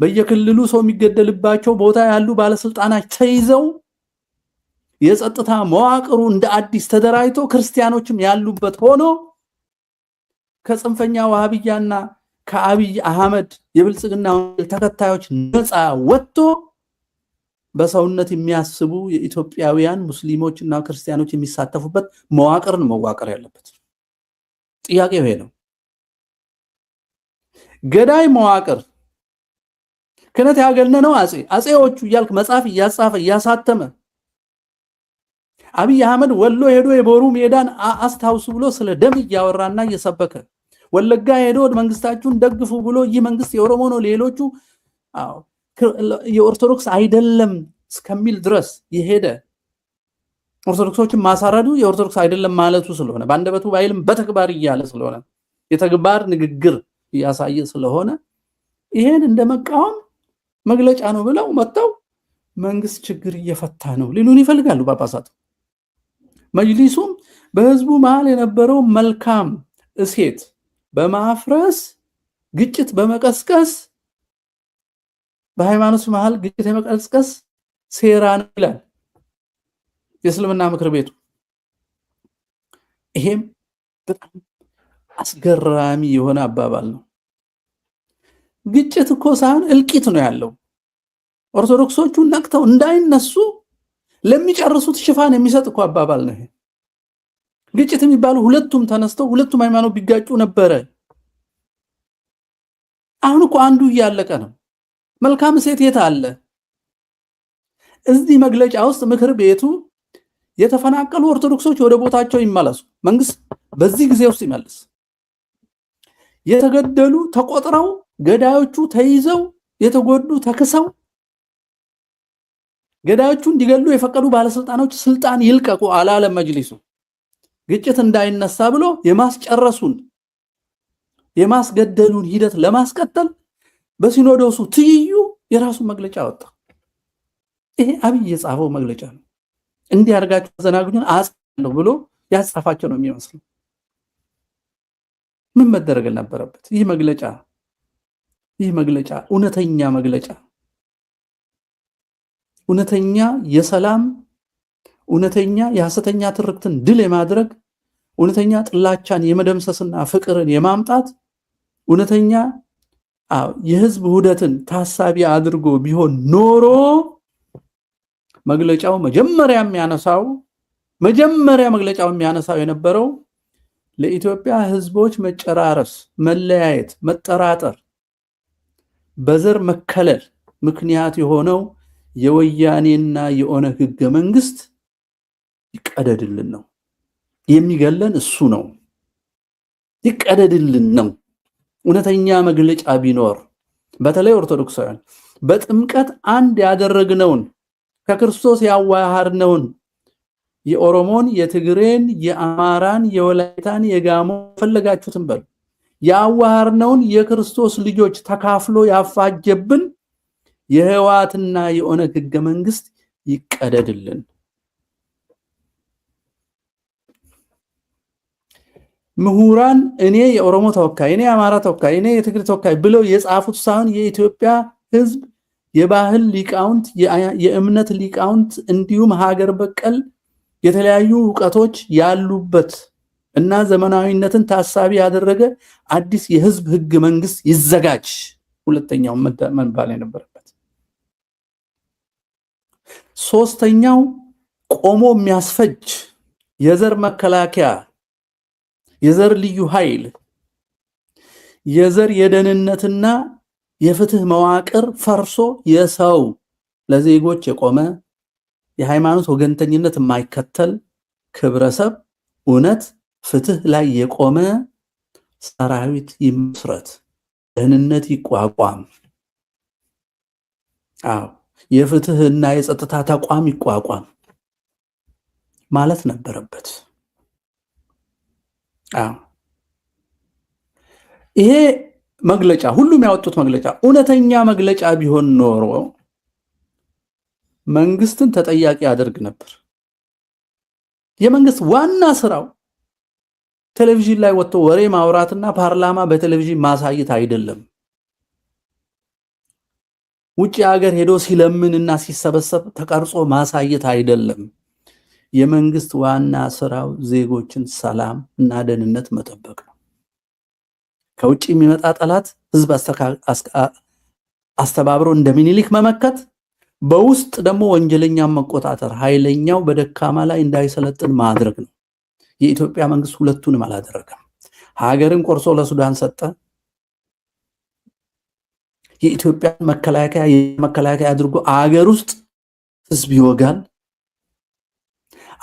በየክልሉ ሰው የሚገደልባቸው ቦታ ያሉ ባለስልጣናት ተይዘው፣ የጸጥታ መዋቅሩ እንደ አዲስ ተደራጅቶ፣ ክርስቲያኖችም ያሉበት ሆኖ፣ ከጽንፈኛ ዋሃብያና ከአብይ አህመድ የብልጽግና ተከታዮች ነፃ ወጥቶ፣ በሰውነት የሚያስቡ የኢትዮጵያውያን ሙስሊሞች እና ክርስቲያኖች የሚሳተፉበት መዋቅርን መዋቅር ያለበት። ጥያቄው ይሄ ነው። ገዳይ መዋቅር፣ ክህነት ያገነነው አጼ አጼዎቹ እያልክ መጽሐፍ እያጻፈ እያሳተመ፣ አብይ አህመድ ወሎ ሄዶ የቦሩ ሜዳን አስታውሱ ብሎ ስለ ደም እያወራና እየሰበከ፣ ወለጋ ሄዶ መንግስታችሁን ደግፉ ብሎ፣ ይህ መንግስት የኦሮሞ ነው፣ ሌሎቹ የኦርቶዶክስ አይደለም እስከሚል ድረስ የሄደ፣ ኦርቶዶክሶችን ማሳረዱ የኦርቶዶክስ አይደለም ማለቱ ስለሆነ፣ በአንደበቱ ባይልም በተግባር እያለ ስለሆነ፣ የተግባር ንግግር እያሳየ ስለሆነ፣ ይሄን እንደ መቃወም መግለጫ ነው ብለው መጥተው መንግስት ችግር እየፈታ ነው ሊሉን ይፈልጋሉ ጳጳሳቱ። መጅሊሱም በህዝቡ መሃል የነበረው መልካም እሴት በማፍረስ፣ ግጭት በመቀስቀስ፣ በሃይማኖት መሃል ግጭት የመቀስቀስ ሴራ ነው ይላል የእስልምና ምክር ቤቱ። ይሄም በጣም አስገራሚ የሆነ አባባል ነው። ግጭት እኮ ሳይሆን እልቂት ነው ያለው። ኦርቶዶክሶቹ ነቅተው እንዳይነሱ ለሚጨርሱት ሽፋን የሚሰጥ እኮ አባባል ነው ይሄ። ግጭት የሚባሉ ሁለቱም ተነስተው ሁለቱም ሃይማኖት ቢጋጩ ነበረ። አሁን እኮ አንዱ እያለቀ ነው። መልካም ሴት የት አለ? እዚህ መግለጫ ውስጥ ምክር ቤቱ የተፈናቀሉ ኦርቶዶክሶች ወደ ቦታቸው ይመለሱ፣ መንግስት በዚህ ጊዜ ውስጥ ይመልስ፣ የተገደሉ ተቆጥረው ገዳዮቹ ተይዘው የተጎዱ ተክሰው ገዳዮቹ እንዲገሉ የፈቀዱ ባለስልጣኖች ስልጣን ይልቀቁ አላለም መጅሊሱ። ግጭት እንዳይነሳ ብሎ የማስጨረሱን የማስገደሉን ሂደት ለማስቀጠል በሲኖዶሱ ትይዩ የራሱን መግለጫ አወጣ። ይሄ አብይ የጻፈው መግለጫ ነው። እንዲህ አድርጋችሁ አዘናግኙን አጽፋለሁ ብሎ ያጻፋቸው ነው የሚመስለው። ምን መደረግ ነበረበት? ይህ መግለጫ እውነተኛ መግለጫ፣ እውነተኛ የሰላም፣ እውነተኛ የሐሰተኛ ትርክትን ድል የማድረግ፣ እውነተኛ ጥላቻን የመደምሰስና ፍቅርን የማምጣት፣ እውነተኛ የህዝብ ውህደትን ታሳቢ አድርጎ ቢሆን ኖሮ መግለጫው መጀመሪያ መግለጫው የሚያነሳው የነበረው ለኢትዮጵያ ህዝቦች መጨራረስ፣ መለያየት፣ መጠራጠር፣ በዘር መከለል ምክንያት የሆነው የወያኔና የኦነግ ህገ መንግስት ይቀደድልን ነው። የሚገለን እሱ ነው። ይቀደድልን ነው። እውነተኛ መግለጫ ቢኖር በተለይ ኦርቶዶክሳውያን በጥምቀት አንድ ያደረግነውን፣ ከክርስቶስ ያዋሃድነውን የኦሮሞን፣ የትግሬን፣ የአማራን፣ የወላይታን፣ የጋሞ ፈለጋችሁትን በሉ ያዋሃድነውን የክርስቶስ ልጆች ተካፍሎ ያፋጀብን የህወሓትና የኦነግ ህገ መንግስት ይቀደድልን። ምሁራን እኔ የኦሮሞ ተወካይ፣ እኔ የአማራ ተወካይ፣ እኔ የትግሬ ተወካይ ብለው የጻፉት ሳይሆን የኢትዮጵያ ህዝብ የባህል ሊቃውንት፣ የእምነት ሊቃውንት እንዲሁም ሀገር በቀል የተለያዩ እውቀቶች ያሉበት እና ዘመናዊነትን ታሳቢ ያደረገ አዲስ የህዝብ ህገ መንግስት ይዘጋጅ። ሁለተኛው መባል የነበረበት። ሶስተኛው ቆሞ የሚያስፈጅ የዘር መከላከያ፣ የዘር ልዩ ኃይል፣ የዘር የደህንነትና የፍትህ መዋቅር ፈርሶ የሰው ለዜጎች የቆመ፣ የሃይማኖት ወገንተኝነት የማይከተል፣ ክብረሰብ፣ እውነት፣ ፍትህ ላይ የቆመ ሰራዊት ይመስረት፣ ደህንነት ይቋቋም። አዎ፣ የፍትህና የጸጥታ ተቋም ይቋቋም ማለት ነበረበት። አዎ፣ ይሄ መግለጫ፣ ሁሉም ያወጡት መግለጫ እውነተኛ መግለጫ ቢሆን ኖሮ መንግስትን ተጠያቂ ያደርግ ነበር። የመንግስት ዋና ስራው ቴሌቪዥን ላይ ወጥቶ ወሬ ማውራትና ፓርላማ በቴሌቪዥን ማሳየት አይደለም። ውጭ ሀገር ሄዶ ሲለምንና ሲሰበሰብ ተቀርጾ ማሳየት አይደለም። የመንግስት ዋና ስራው ዜጎችን ሰላም እና ደህንነት መጠበቅ ነው። ከውጭ የሚመጣ ጠላት ህዝብ አስተባብሮ እንደ ሚኒሊክ መመከት፣ በውስጥ ደግሞ ወንጀለኛን መቆጣጠር፣ ኃይለኛው በደካማ ላይ እንዳይሰለጥን ማድረግ ነው። የኢትዮጵያ መንግስት ሁለቱንም አላደረገም። ሀገርን ቆርሶ ለሱዳን ሰጠ። የኢትዮጵያ መከላከያ መከላከያ አድርጎ አገር ውስጥ ህዝብ ይወጋል።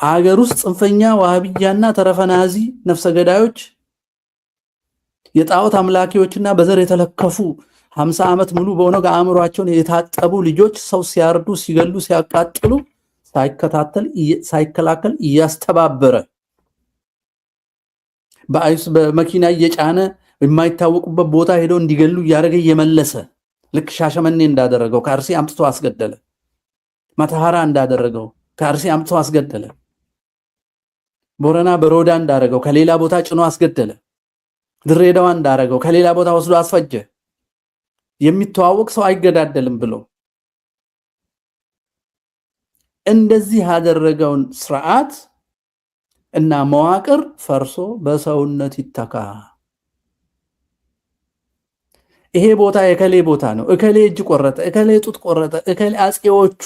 አገር ውስጥ ጽንፈኛ ዋሃብያና ተረፈናዚ ነፍሰ ገዳዮች፣ የጣዖት አምላኪዎችና በዘር የተለከፉ፣ 50 ዓመት ሙሉ በኦነግ አእምሯቸውን የታጠቡ ልጆች ሰው ሲያርዱ፣ ሲገሉ፣ ሲያቃጥሉ ሳይከታተል፣ ሳይከላከል እያስተባበረ፣ በመኪና እየጫነ የማይታወቁበት ቦታ ሄደው እንዲገሉ እያደረገ እየመለሰ፣ ልክ ሻሸመኔ እንዳደረገው ከአርሲ አምጥቶ አስገደለ። መተሐራ እንዳደረገው ከአርሲ አምጥቶ አስገደለ። ቦረና በሮዳ እንዳደረገው ከሌላ ቦታ ጭኖ አስገደለ። ድሬዳዋ እንዳደረገው ከሌላ ቦታ ወስዶ አስፈጀ። የሚተዋወቅ ሰው አይገዳደልም ብሎ እንደዚህ ያደረገውን ስርዓት እና መዋቅር ፈርሶ በሰውነት ይተካ። ይሄ ቦታ የእከሌ ቦታ ነው፣ እከሌ እጅ ቆረጠ፣ እከሌ ጡት ቆረጠ፣ እከሌ አፄዎቹ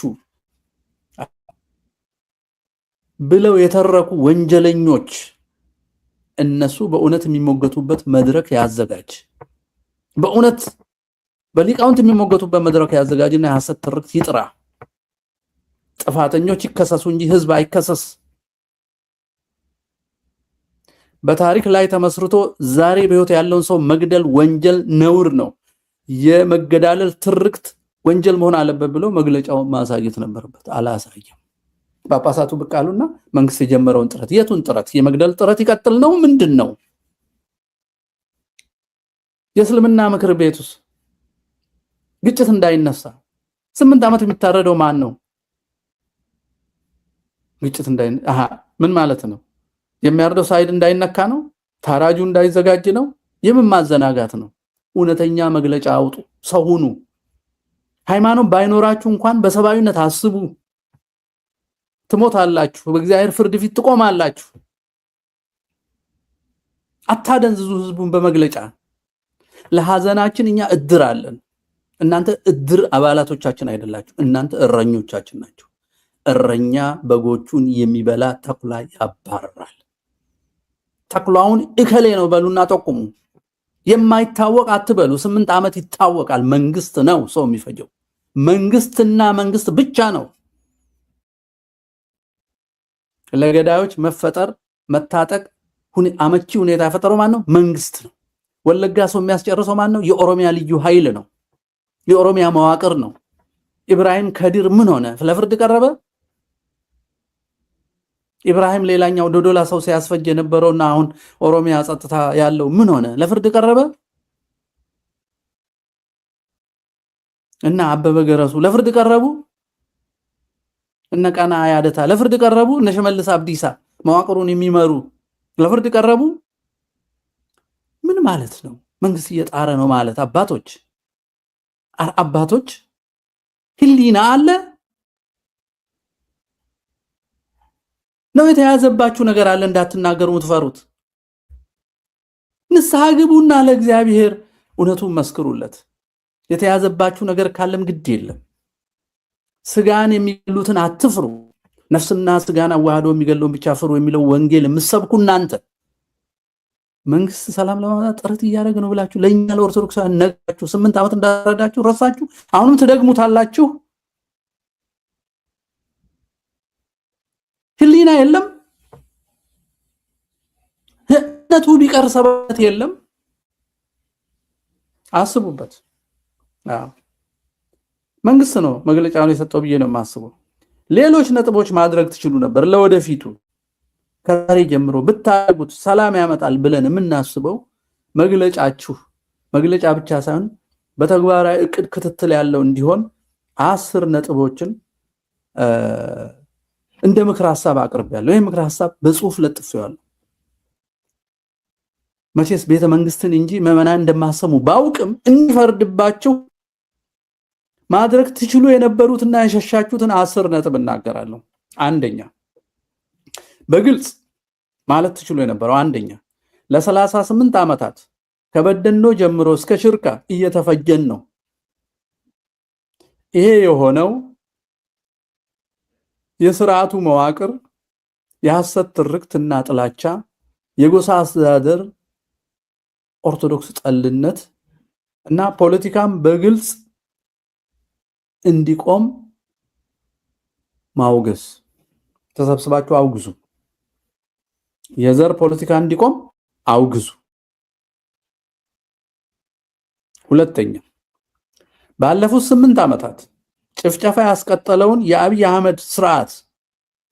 ብለው የተረኩ ወንጀለኞች እነሱ በእውነት የሚሞገቱበት መድረክ ያዘጋጅ። በእውነት በሊቃውንት የሚሞገቱበት መድረክ ያዘጋጅና የሐሰት ትርክት ይጥራ። ጥፋተኞች ይከሰሱ እንጂ ህዝብ አይከሰስ። በታሪክ ላይ ተመስርቶ ዛሬ በህይወት ያለውን ሰው መግደል ወንጀል ነውር ነው። የመገዳደል ትርክት ወንጀል መሆን አለበት ብሎ መግለጫው ማሳየት ነበረበት። አላሳየም። ጳጳሳቱ ብቅ አሉና መንግስት የጀመረውን ጥረት፣ የቱን ጥረት? የመግደል ጥረት ይቀጥል ነው ምንድን ነው? የእስልምና ምክር ቤቱስ ግጭት እንዳይነሳ 8 ዓመት የሚታረደው ማን ነው? ግጭት እንዳይ አሃ ምን ማለት ነው? የሚያርደው side እንዳይነካ ነው? ታራጁ እንዳይዘጋጅ ነው? የምን ማዘናጋት ነው? እውነተኛ መግለጫ አውጡ። ሰው ሁኑ። ሃይማኖት ባይኖራችሁ እንኳን በሰብአዊነት አስቡ። ትሞታላችሁ፣ በእግዚአብሔር ፍርድ ፊት ትቆማላችሁ። አታደንዝዙ ህዝቡን በመግለጫ። ለሐዘናችን እኛ እድር አለን። እናንተ እድር አባላቶቻችን አይደላችሁ። እናንተ እረኞቻችን ናችሁ። እረኛ በጎቹን የሚበላ ተኩላ ያባርራል። ተኩላውን እከሌ ነው በሉና ጠቁሙ። የማይታወቅ አትበሉ። 8 ዓመት ይታወቃል። መንግስት ነው ሰው የሚፈጀው። መንግስትና መንግስት ብቻ ነው። ለገዳዮች መፈጠር መታጠቅ አመቺ ሁኔታ የፈጠረው ማን ነው? መንግስት ነው። ወለጋ ሰው የሚያስጨርሰው ማን ነው? የኦሮሚያ ልዩ ኃይል ነው። የኦሮሚያ መዋቅር ነው። ኢብራሂም ከዲር ምን ሆነ? ለፍርድ ቀረበ? ኢብራሂም ሌላኛው ዶዶላ ሰው ሲያስፈጅ የነበረውና አሁን ኦሮሚያ ጸጥታ ያለው ምን ሆነ? ለፍርድ ቀረበ? እና አበበ ገረሱ ለፍርድ ቀረቡ? እነ ቀና ያደታ ለፍርድ ቀረቡ? እነ ሽመልስ አብዲሳ መዋቅሩን የሚመሩ ለፍርድ ቀረቡ? ምን ማለት ነው? መንግስት እየጣረ ነው ማለት። አባቶች አባቶች ህሊና አለ ነው? የተያዘባችሁ ነገር አለ እንዳትናገሩ የምትፈሩት። ንስሐ ግቡና ለእግዚአብሔር እውነቱን መስክሩለት። የተያዘባችሁ ነገር ካለም ግድ የለም። ስጋን የሚገሉትን አትፍሩ፣ ነፍስና ስጋን አዋህዶ የሚገለውን ብቻ ፍሩ የሚለው ወንጌል የምትሰብኩ እናንተ መንግስት ሰላም ለማምጣት ጥረት እያደረገ ነው ብላችሁ ለእኛ ለኦርቶዶክሳውያን ነግራችሁ 8 ዓመት እንዳረዳችሁ ረሳችሁ። አሁንም ትደግሙታላችሁ። ህሊና የለም። እምነቱ ቢቀር ሰበት የለም። አስቡበት። አዎ መንግስት ነው መግለጫውን የሰጠው ብዬ ነው የማስበው። ሌሎች ነጥቦች ማድረግ ትችሉ ነበር። ለወደፊቱ ከዛሬ ጀምሮ ብታደርጉት ሰላም ያመጣል ብለን የምናስበው መግለጫችሁ መግለጫ ብቻ ሳይሆን በተግባራዊ እቅድ ክትትል ያለው እንዲሆን 10 ነጥቦችን እንደ ምክር ሀሳብ አቅርቤያለሁ። ይህ ምክር ሀሳብ በጽሁፍ ለጥፌዋለሁ። መቼስ ቤተ መንግስትን እንጂ ምዕመናን እንደማሰሙ ባውቅም እንዲፈርድባችሁ ማድረግ ትችሉ የነበሩትና የሸሻችሁትን 10 ነጥብ እናገራለሁ። አንደኛ፣ በግልጽ ማለት ትችሉ የነበረው፣ አንደኛ፣ ለ38 ዓመታት ከበደኖ ጀምሮ እስከ ሽርካ እየተፈጀን ነው። ይሄ የሆነው የስርዓቱ መዋቅር፣ የሐሰት ትርክትና ጥላቻ፣ የጎሳ አስተዳደር፣ ኦርቶዶክስ ጠልነት እና ፖለቲካም በግልጽ እንዲቆም ማውገዝ። ተሰብስባችሁ አውግዙ። የዘር ፖለቲካ እንዲቆም አውግዙ። ሁለተኛ፣ ባለፉት 8 ዓመታት ጭፍጨፋ ያስቀጠለውን የአብይ አህመድ ስርዓት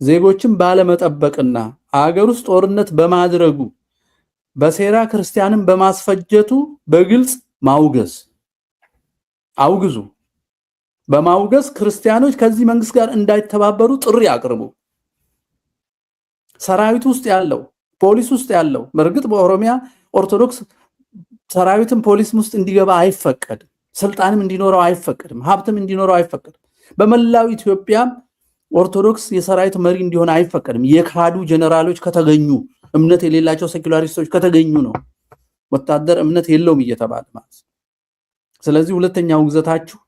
ዜጎችን ባለመጠበቅና አገር ውስጥ ጦርነት በማድረጉ በሴራ ክርስቲያንን በማስፈጀቱ በግልጽ ማውገዝ። አውግዙ። በማውገዝ ክርስቲያኖች ከዚህ መንግስት ጋር እንዳይተባበሩ ጥሪ አቅርቡ። ሰራዊት ውስጥ ያለው፣ ፖሊስ ውስጥ ያለው፣ በእርግጥ በኦሮሚያ ኦርቶዶክስ ሰራዊትም ፖሊስም ውስጥ እንዲገባ አይፈቀድም። ስልጣንም እንዲኖረው አይፈቀድም። ሀብትም እንዲኖረው አይፈቀድም። በመላው ኢትዮጵያ ኦርቶዶክስ የሰራዊት መሪ እንዲሆን አይፈቀድም። የካዱ ጀነራሎች ከተገኙ፣ እምነት የሌላቸው secularist ኦች ከተገኙ ነው። ወታደር እምነት የለውም እየተባለ ማለት ነው። ስለዚህ ሁለተኛው ውግዘታችሁ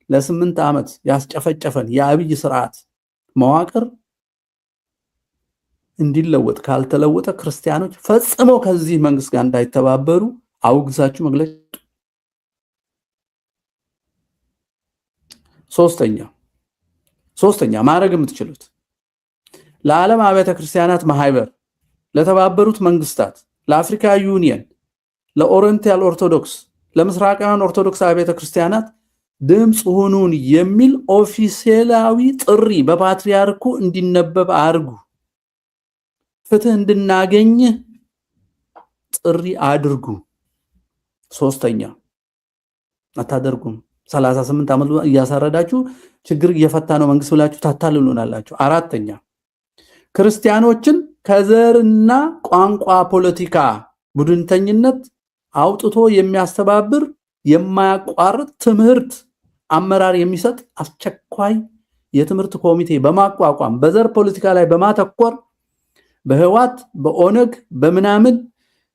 ለ8 ዓመት ያስጨፈጨፈን የአብይ ስርዓት መዋቅር እንዲለወጥ፣ ካልተለወጠ ክርስቲያኖች ፈጽመው ከዚህ መንግስት ጋር እንዳይተባበሩ አውግዛችሁ መግለጫ። ሶስተኛ፣ ማድረግ የምትችሉት ለዓለም አብያተ ክርስቲያናት ማህበር፣ ለተባበሩት መንግስታት፣ ለአፍሪካ ዩኒየን፣ ለ Oriental ኦርቶዶክስ፣ ለምስራቃውያን ኦርቶዶክስ አብያተ ክርስቲያናት ድምፅ ሁኑን የሚል ኦፊሴላዊ ጥሪ በፓትርያርኩ እንዲነበብ አድርጉ። ፍትህ እንድናገኝ ጥሪ አድርጉ። ሶስተኛ፣ አታደርጉም። 38 ዓመት እያሳረዳችሁ ችግር እየፈታ ነው መንግስት ብላችሁ ታታልሉናላችሁ። አራተኛ፣ ክርስቲያኖችን ከዘርና ቋንቋ ፖለቲካ ቡድንተኝነት አውጥቶ የሚያስተባብር የማያቋርጥ ትምህርት አመራር የሚሰጥ አስቸኳይ የትምህርት ኮሚቴ በማቋቋም፣ በዘር ፖለቲካ ላይ በማተኮር፣ በህወሃት፣ በኦነግ፣ በምናምን፣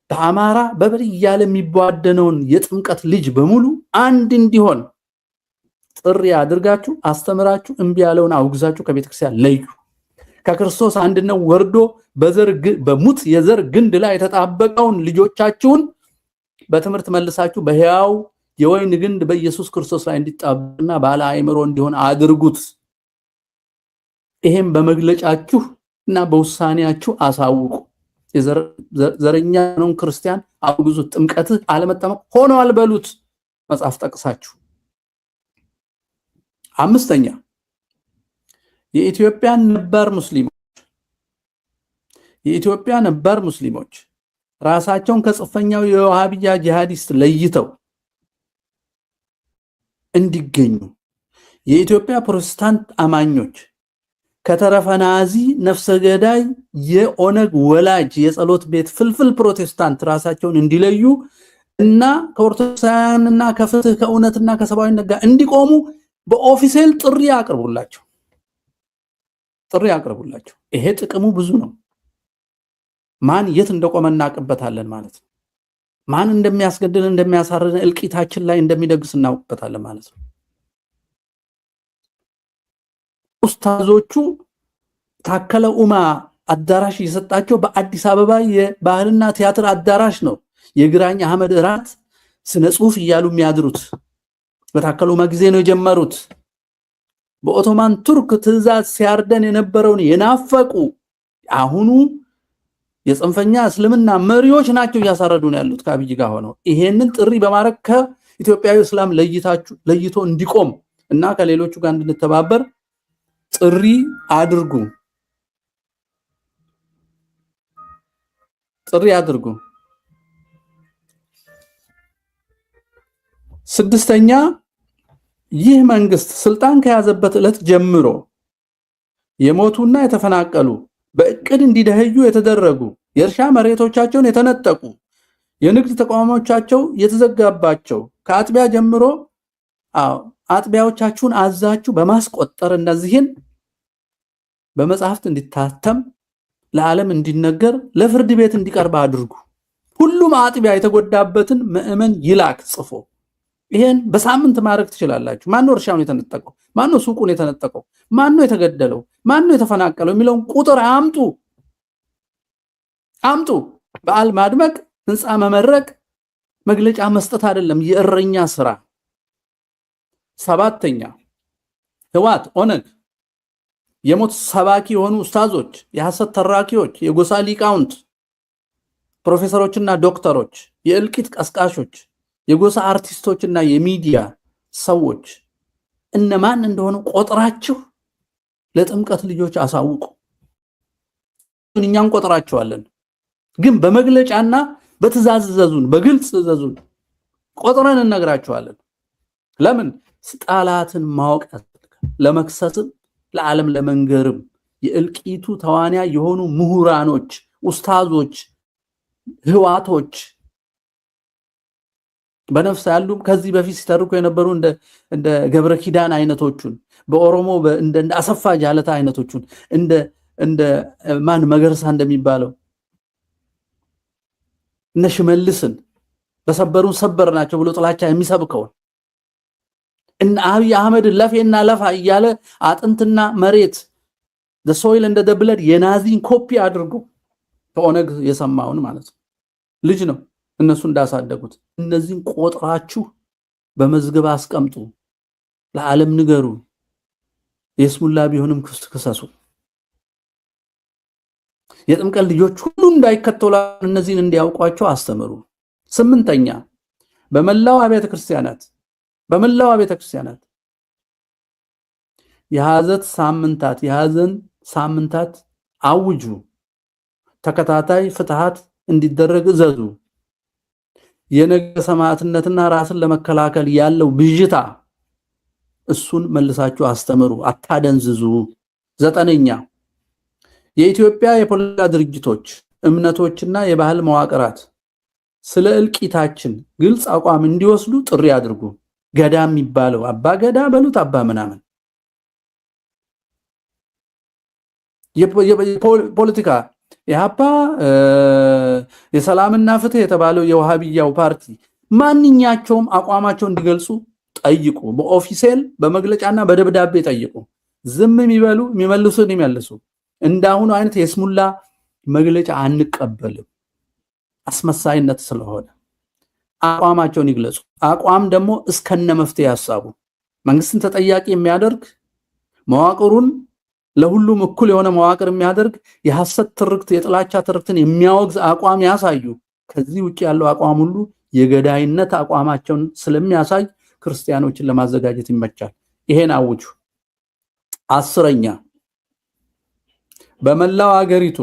በአማራ፣ በብር እያለ የሚቧደነውን የጥምቀት ልጅ በሙሉ አንድ እንዲሆን ጥሪ አድርጋችሁ፣ አስተምራችሁ፣ እምቢ ያለውን አውግዛችሁ ከቤተክርስቲያን ለዩ። ከክርስቶስ አንድነት ወርዶ በዘር በሙት የዘር ግንድ ላይ የተጣበቀውን ልጆቻችሁን በትምህርት መልሳችሁ በሕያው የወይን ግንድ በኢየሱስ ክርስቶስ ላይ እንዲጣበቅና ባለ አእምሮ እንዲሆን አድርጉት። ይሄም በመግለጫችሁ እና በውሳኔያችሁ አሳውቁ። ዘረኛ ነው ክርስቲያን አውግዙት። ጥምቀትህ አለመጠመቅ ሆኗል በሉት መጽሐፍ ጠቅሳችሁ። አምስተኛ፣ የኢትዮጵያ ነባር ሙስሊሞች ራሳቸውን ከጽንፈኛው የዋሃብያ ጂሃዲስት ለይተው እንዲገኙ፣ የኢትዮጵያ ፕሮቴስታንት አማኞች ከተረፈ ናዚ ነፍሰ ገዳይ የኦነግ ወላጅ የጸሎት ቤት ፍልፍል ፕሮቴስታንት ራሳቸውን እንዲለዩ እና ከኦርቶዶክሳውያንና ከፍትህ፣ ከእውነትና ከሰብአዊነት ጋር እንዲቆሙ በኦፊሴል ጥሪ አቅርቡላቸው፣ ጥሪ አቅርቡላቸው። ይሄ ጥቅሙ ብዙ ነው። ማን የት እንደቆመ እናውቅበታለን ማለት ነው። ማን እንደሚያስገድል፣ እንደሚያሳርድ፣ እልቂታችን ላይ እንደሚደግስ እናውቅበታለን ማለት ነው። ኡስታዞቹ ታከለ ኡማ አዳራሽ እየሰጣቸው በአዲስ አበባ የባህልና ቲያትር አዳራሽ ነው የግራኝ አህመድ እራት ስነ ጽሁፍ እያሉ የሚያድሩት። በታከለ ኡማ ጊዜ ነው የጀመሩት። በኦቶማን ቱርክ ትዕዛዝ ሲያርደን የነበረውን የናፈቁ አሁኑ የጽንፈኛ እስልምና መሪዎች ናቸው እያሳረዱ ነው ያሉት ከአብይ ጋር ሆነው። ይሄንን ጥሪ በማድረግ ከኢትዮጵያዊ እስላም ለይታችሁ ለይቶ እንዲቆም እና ከሌሎቹ ጋር እንድንተባበር ጥሪ አድርጉ፣ ጥሪ አድርጉ። ስድስተኛ፣ ይህ መንግስት ስልጣን ከያዘበት ዕለት ጀምሮ የሞቱና የተፈናቀሉ፣ በእቅድ እንዲደህዩ የተደረጉ፣ የእርሻ መሬቶቻቸውን የተነጠቁ፣ የንግድ ተቋሞቻቸው የተዘጋባቸው ከአጥቢያ ጀምሮ፣ አዎ፣ አጥቢያዎቻችሁን አዛችሁ በማስቆጠር እነዚህን በመጽሐፍት እንዲታተም፣ ለዓለም እንዲነገር፣ ለፍርድ ቤት እንዲቀርብ አድርጉ። ሁሉም አጥቢያ የተጎዳበትን ምዕመን ይላክ ጽፎ። ይሄን በሳምንት ማድረግ ትችላላችሁ። ማነው እርሻውን የተነጠቀው? ማነው ሱቁን የተነጠቀው? ማነው የተገደለው? ማነው የተፈናቀለው የሚለውን ቁጥር አምጡ፣ አምጡ። በዓል ማድመቅ፣ ህንፃ መመረቅ፣ መግለጫ መስጠት አይደለም የእረኛ ስራ። ሰባተኛ፣ ህወሃት፣ ኦነግ፣ የሞት ሰባኪ የሆኑ ኡስታዞች፣ የሐሰት ተራኪዎች፣ የጎሳ ሊቃውንት፣ ፕሮፌሰሮችና ዶክተሮች፣ የእልቂት ቀስቃሾች፣ የጎሳ አርቲስቶችና የሚዲያ ሰዎች እነማን እንደሆኑ ቆጥራችሁ ለጥምቀት ልጆች አሳውቁ። እኛ እንቆጥራቸዋለን፣ ግን በመግለጫና በትእዛዝ እዘዙን፣ በግልጽ እዘዙን፣ ቆጥረን እንነግራቸዋለን። ለምን? ጠላትን ማወቅ ያስፈልጋል። ለመክሰስም ለዓለም ለመንገርም የእልቂቱ ተዋንያን የሆኑ ምሁራኖች፣ ኡስታዞች፣ ህዋቶች በነፍስ ያሉ፣ ከዚህ በፊት ሲተርኩ የነበሩ እንደ ገብረ ኪዳን አይነቶቹን፣ በኦሮሞ እንደ አሰፋ ጃለታ አይነቶቹን፣ እንደ ማን መገርሳ እንደሚባለው እነ ሽመልስን በሰበሩን ሰበር ናቸው ብሎ ጥላቻ የሚሰብከውን፣ እነ አብይ አህመድ ለፌና ለፋ እያለ አጥንትና መሬት፣ the soil and the blood የናዚን ኮፒ አድርጎ ከኦነግ የሰማውን ማለት ነው፣ ልጅ ነው እነሱ እንዳሳደጉት። እነዚህን ቆጥራችሁ በመዝገብ አስቀምጡ፣ ለዓለም ንገሩ። የስሙላ ቢሆንም ክስ ክሰሱ። የጥምቀት ልጆች ሁሉ እንዳይከተሉ እነዚህን እንዲያውቋቸው አስተምሩ። ስምንተኛ፣ በመላው አብያተ ክርስቲያናት በመላዋ ቤተክርስቲያናት የሐዘን ሳምንታት አውጁ። ተከታታይ ፍትሃት እንዲደረግ እዘዙ። የነገ ሰማዕትነትና ራስን ለመከላከል ያለው ብዥታ እሱን መልሳችሁ አስተምሩ፣ አታደንዝዙ። ዘጠነኛ፣ የኢትዮጵያ የፖለቲካ ድርጅቶች፣ እምነቶችና የባህል መዋቅራት ስለ እልቂታችን ግልጽ አቋም እንዲወስዱ ጥሪ አድርጉ። ገዳ የሚባለው አባ ገዳ በሉት አባ ምናምን የፖለቲካ ኢህአፓ፣ የሰላምና ፍትህ የተባለው የውሃብያው ፓርቲ ማንኛቸውም አቋማቸውን እንዲገልጹ ጠይቁ። በኦፊሴል በመግለጫና በደብዳቤ ጠይቁ። ዝም የሚበሉ የሚመልሱን ይመልሱ። እንዳሁኑ አይነት የስሙላ መግለጫ አንቀበልም፣ አስመሳይነት ስለሆነ አቋማቸውን ይግለጹ። አቋም ደግሞ እስከነ መፍትሄ ሀሳቡ መንግስትን ተጠያቂ የሚያደርግ፣ መዋቅሩን ለሁሉም እኩል የሆነ መዋቅር የሚያደርግ፣ የሐሰት ትርክት የጥላቻ ትርክትን የሚያወግዝ አቋም ያሳዩ። ከዚህ ውጭ ያለው አቋም ሁሉ የገዳይነት አቋማቸውን ስለሚያሳይ ክርስቲያኖችን ለማዘጋጀት ይመቻል። ይሄን አውጁ። 10ኛ፣ በመላው አገሪቱ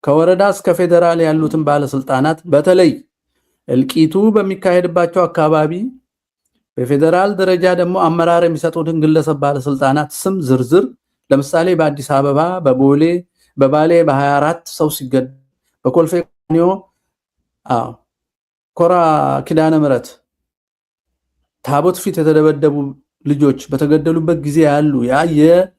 ከወረዳ እስከ ፌዴራል ያሉትን ባለስልጣናት፣ በተለይ እልቂቱ በሚካሄድባቸው አካባቢ በፌዴራል ደረጃ ደግሞ አመራር የሚሰጡትን ግለሰብ ባለስልጣናት ስም ዝርዝር፣ ለምሳሌ በአዲስ አበባ በቦሌ በባሌ በ24 ሰው ሲገደል፣ በኮልፌ ቀራኒዮ አዎ ኮራ ኪዳነ ምሕረት ታቦት ፊት የተደበደቡ ልጆች በተገደሉበት ጊዜ ያሉ ያ የአዲስ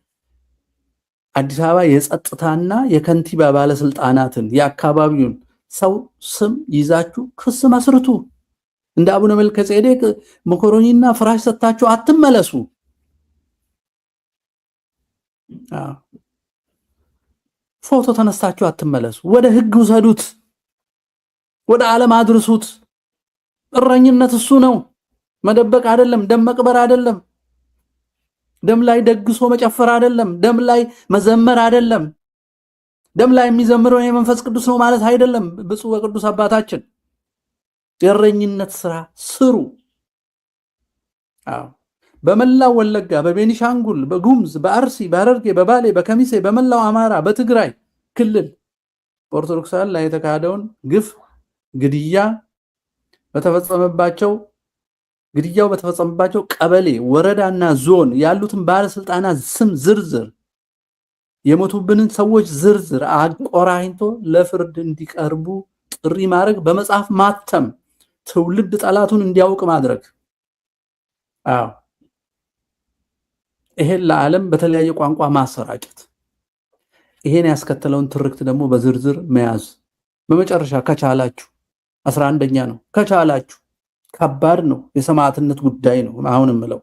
አበባ የጸጥታና የከንቲባ ባለስልጣናትን የአካባቢውን ሰው ስም ይዛችሁ ክስ መስርቱ። እንደ አቡነ መልከ ጼዴቅ መኮሮኒና ፍራሽ ሰጥታችሁ አትመለሱ። ፎቶ ተነስታችሁ አትመለሱ። ወደ ህግ ውሰዱት፣ ወደ ዓለም አድርሱት። እረኝነት እሱ ነው። መደበቅ አይደለም፣ ደም መቅበር አይደለም፣ ደም ላይ ደግሶ መጨፈር አይደለም፣ ደም ላይ መዘመር አይደለም። ደም ላይ የሚዘምረው የመንፈስ ቅዱስ ነው ማለት አይደለም። ብፁዕ ወቅዱስ አባታችን የእረኝነት ስራ ስሩ። አዎ፣ በመላው ወለጋ፣ በቤኒሻንጉል፣ በጉምዝ፣ በአርሲ፣ በሐረርጌ፣ በባሌ፣ በከሚሴ፣ በመላው አማራ፣ በትግራይ ክልል በኦርቶዶክሳውያን ላይ የተካሄደውን ግፍ ግድያ በተፈጸመባቸው ግድያው በተፈጸመባቸው ቀበሌ፣ ወረዳና ዞን ያሉትን ባለስልጣናት ስም ዝርዝር፣ የሞቱብንን ሰዎች ዝርዝር አቆራኝቶ ለፍርድ እንዲቀርቡ ጥሪ ማድረግ፣ በመጽሐፍ ማተም፣ ትውልድ ጠላቱን እንዲያውቅ ማድረግ። አዎ፣ ይሄን ለዓለም በተለያየ ቋንቋ ማሰራጨት፣ ይሄን ያስከተለውን ትርክት ደግሞ በዝርዝር መያዝ። በመጨረሻ ከቻላችሁ፣ 11ኛ ነው፣ ከቻላችሁ፣ ከባድ ነው፣ የሰማዕትነት ጉዳይ ነው። አሁን የምለው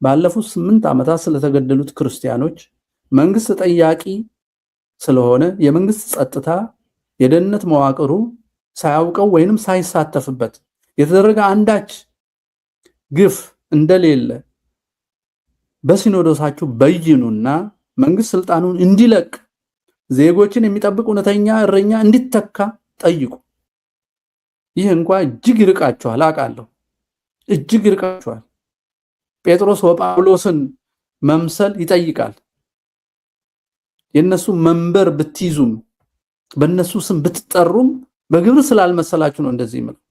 ባለፉት 8 ዓመታት ስለተገደሉት ክርስቲያኖች መንግስት ተጠያቂ ስለሆነ የመንግስት ጸጥታ የደህንነት መዋቅሩ ሳያውቀው ወይንም ሳይሳተፍበት የተደረገ አንዳች ግፍ እንደሌለ በሲኖዶሳችሁ በይኑና መንግስት ስልጣኑን እንዲለቅ፣ ዜጎችን የሚጠብቅ እውነተኛ እረኛ እንዲተካ ጠይቁ። ይህ እንኳ እጅግ ይርቃችኋል፣ አውቃለሁ። እጅግ ይርቃችኋል። ጴጥሮስ ወጳውሎስን መምሰል ይጠይቃል። የነሱ መንበር ብትይዙም በነሱ ስም ብትጠሩም በግብር ስላልመሰላችሁ ነው እንደዚህ የምለው።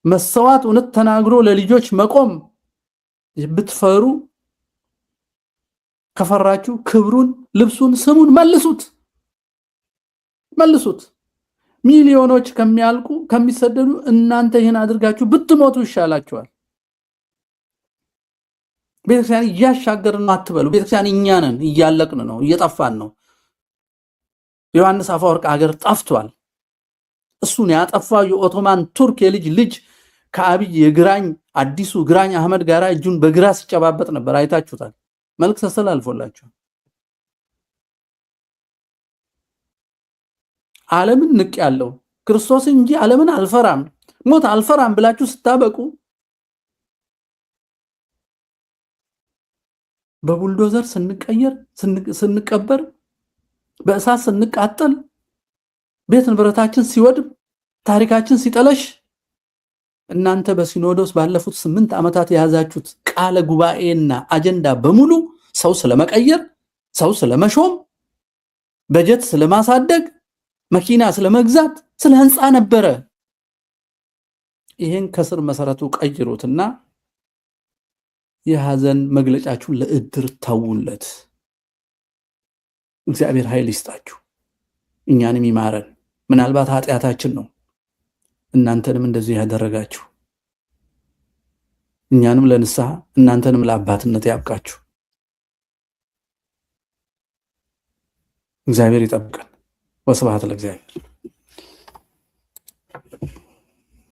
መሰዋት፣ እውነት ተናግሮ ለልጆች መቆም ብትፈሩ፣ ከፈራችሁ ክብሩን፣ ልብሱን፣ ስሙን መልሱት፣ መልሱት። ሚሊዮኖች ከሚያልቁ ከሚሰደዱ እናንተ ይህን አድርጋችሁ ብትሞቱ ይሻላችኋል። ቤተክርስቲያን እያሻገርን ነው አትበሉ። ቤተክርስቲያን እኛ ነን፣ እያለቅን ነው፣ እየጠፋን ነው። ዮሐንስ አፈወርቅ ሀገር ጠፍቷል። እሱን ያጠፋው የኦቶማን ቱርክ የልጅ ልጅ ከአብይ የግራኝ አዲሱ ግራኝ አህመድ ጋር እጁን በግራ ሲጨባበጥ ነበር። አይታችሁታል። መልዕክት ተስተላልፎላችኋል። ዓለምን ንቅ ያለው ክርስቶስ እንጂ ዓለምን አልፈራም፣ ሞት አልፈራም ብላችሁ ስታበቁ በቡልዶዘር ስንቀየር ስንቀበር፣ በእሳት ስንቃጠል፣ ቤት ንብረታችን ሲወድም፣ ታሪካችን ሲጠለሽ እናንተ በሲኖዶስ ባለፉት 8 ዓመታት የያዛችሁት ቃለ ጉባኤና አጀንዳ በሙሉ ሰው ስለመቀየር፣ ሰው ስለመሾም፣ በጀት ስለማሳደግ፣ መኪና ስለመግዛት፣ ስለ ህንፃ ነበረ። ይሄን ከስር መሰረቱ ቀይሩትና የሐዘን መግለጫችሁን ለእድር ተውለት። እግዚአብሔር ኃይል ይስጣችሁ፣ እኛንም ይማረን። ምናልባት ኃጢአታችን ነው እናንተንም እንደዚህ ያደረጋችሁ። እኛንም ለንስሐ እናንተንም ለአባትነት ያብቃችሁ። እግዚአብሔር ይጠብቀን። ወስብሐት ለእግዚአብሔር።